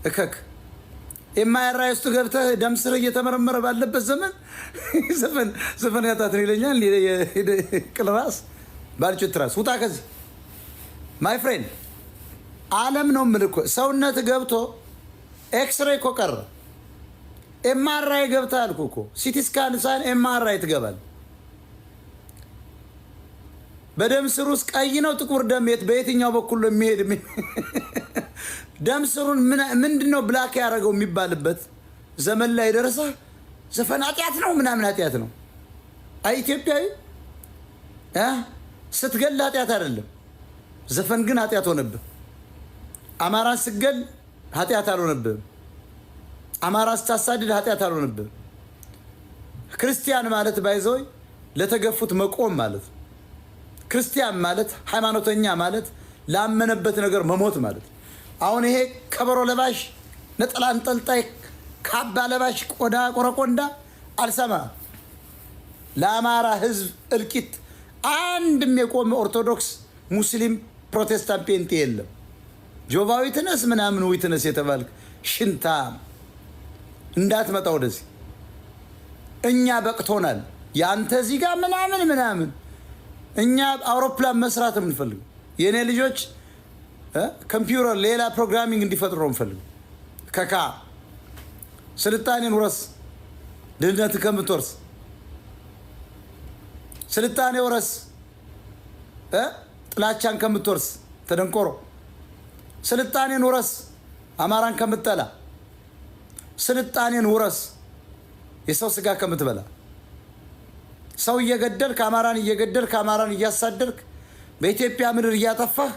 እከክ MRI ውስጥ ገብተህ ደም ስር እየተመረመረ ባለበት ዘመን ዘፈን ዘፈን ኃጢአት ነው ይለኛል። ቅል ራስ ባልጩት ራስ ውጣ ከዚህ my friend። ዓለም ነው የምልህ እኮ ሰውነት ገብቶ ኤክስሬይ እኮ ቀረ። MRI ገብተህ አልኩህ እኮ፣ CT scan ሳይሆን MRI ትገባል። በደም ስር ውስጥ ቀይ ነው ጥቁር ደም የት በየትኛው በኩል ነው የሚሄድ? ደም ስሩን ምንድን ነው black ያደረገው የሚባልበት ዘመን ላይ ደረሰ። ዘፈን ኃጢአት ነው ምናምን ኃጢአት ነው። አይ ኢትዮጵያዊ ስትገል ኃጢአት አይደለም፣ ዘፈን ግን ኃጢአት ሆነብህ። አማራን ስትገል ኃጢአት አልሆነብህም። አማራ ስታሳድድ ኃጢአት አልሆነብህም። ክርስቲያን ማለት by the way ለተገፉት መቆም ማለት ነው። ክርስቲያን ማለት፣ ሃይማኖተኛ ማለት ላመነበት ነገር መሞት ማለት ነው። አሁን ይሄ ከበሮ ለባሽ፣ ነጠላ አንጠልጣይ፣ ካባ ለባሽ ቆዳ ቆረቆንዳ አልሰማ። ለአማራ ሕዝብ እልቂት አንድም የቆመ ኦርቶዶክስ፣ ሙስሊም፣ ፕሮቴስታንት፣ ጴንጤ የለም። Jehovah Witness ምናምን witness የተባልክ ሽንታም እንዳትመጣ ወደዚህ። እኛ በቅቶናል። የአንተ እዚህ ጋር ምናምን ምናምን፣ እኛ አውሮፕላን መስራት የምንፈልገው፣ የእኔ ልጆች ኮምፒውተር ሌላ programming እንዲፈጥሩ ነው የምፈልገው። ከካ ስልጣኔን ውረስ፣ ድህነት ከምትወርስ ስልጣኔ ውረስ፣ ጥላቻን ከምትወርስ ተደንቆሮ ስልጣኔን ውረስ፣ አማራን ከምትጠላ ስልጣኔን ውረስ፣ የሰው ስጋ ከምትበላ፣ ሰው እየገደልክ፣ አማራን እየገደልክ፣ አማራን እያሳደድክ፣ በኢትዮጵያ ምድር እያጠፋህ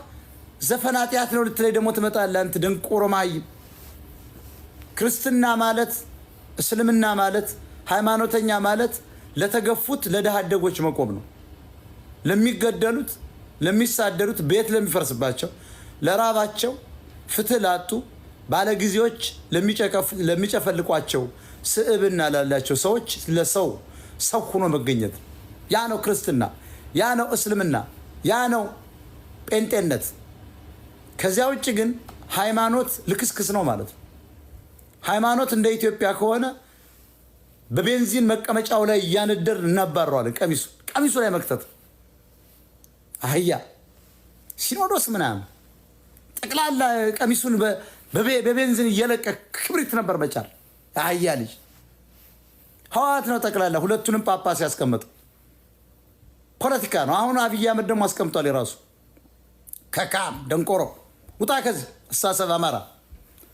ዘፈን ኃጢአት ነው ልትለይ ደግሞ ትመጣለህ። አንተ ደንቆሮ መሃይም። ክርስትና ማለት፣ እስልምና ማለት፣ ሃይማኖተኛ ማለት ለተገፉት ለድሃ አደጎች መቆም ነው። ለሚገደሉት፣ ለሚሳደዱት፣ ቤት ለሚፈርስባቸው፣ ለራባቸው፣ ፍትህ ላጡ፣ ባለጊዜዎች ለሚጨፈልቋቸው፣ ስብዕና ላላቸው ሰዎች ለሰው ሰው ሆኖ መገኘት፣ ያ ነው ክርስትና፣ ያ ነው እስልምና፣ ያ ነው ጴንጤነት። ከዚያ ውጭ ግን ሃይማኖት ልክስክስ ነው ማለት ነው። ሃይማኖት እንደ ኢትዮጵያ ከሆነ በቤንዚን መቀመጫው ላይ እያነደር እናባረዋለን። ቀሚሱ ቀሚሱ ላይ መክተት፣ አህያ ሲኖዶስ ምናምን ጠቅላላ ቀሚሱን በቤንዚን እየለቀ ክብሪት ነበር መጫር። አህያ ልጅ ህወሓት ነው ጠቅላላ ሁለቱንም ጳጳስ ያስቀመጠው፣ ፖለቲካ ነው። አሁን አብይ አህመድ ደግሞ አስቀምጧል የራሱ። ከካም ደንቆሮ ውጣ ከዚህ አስተሳሰብ አማራ።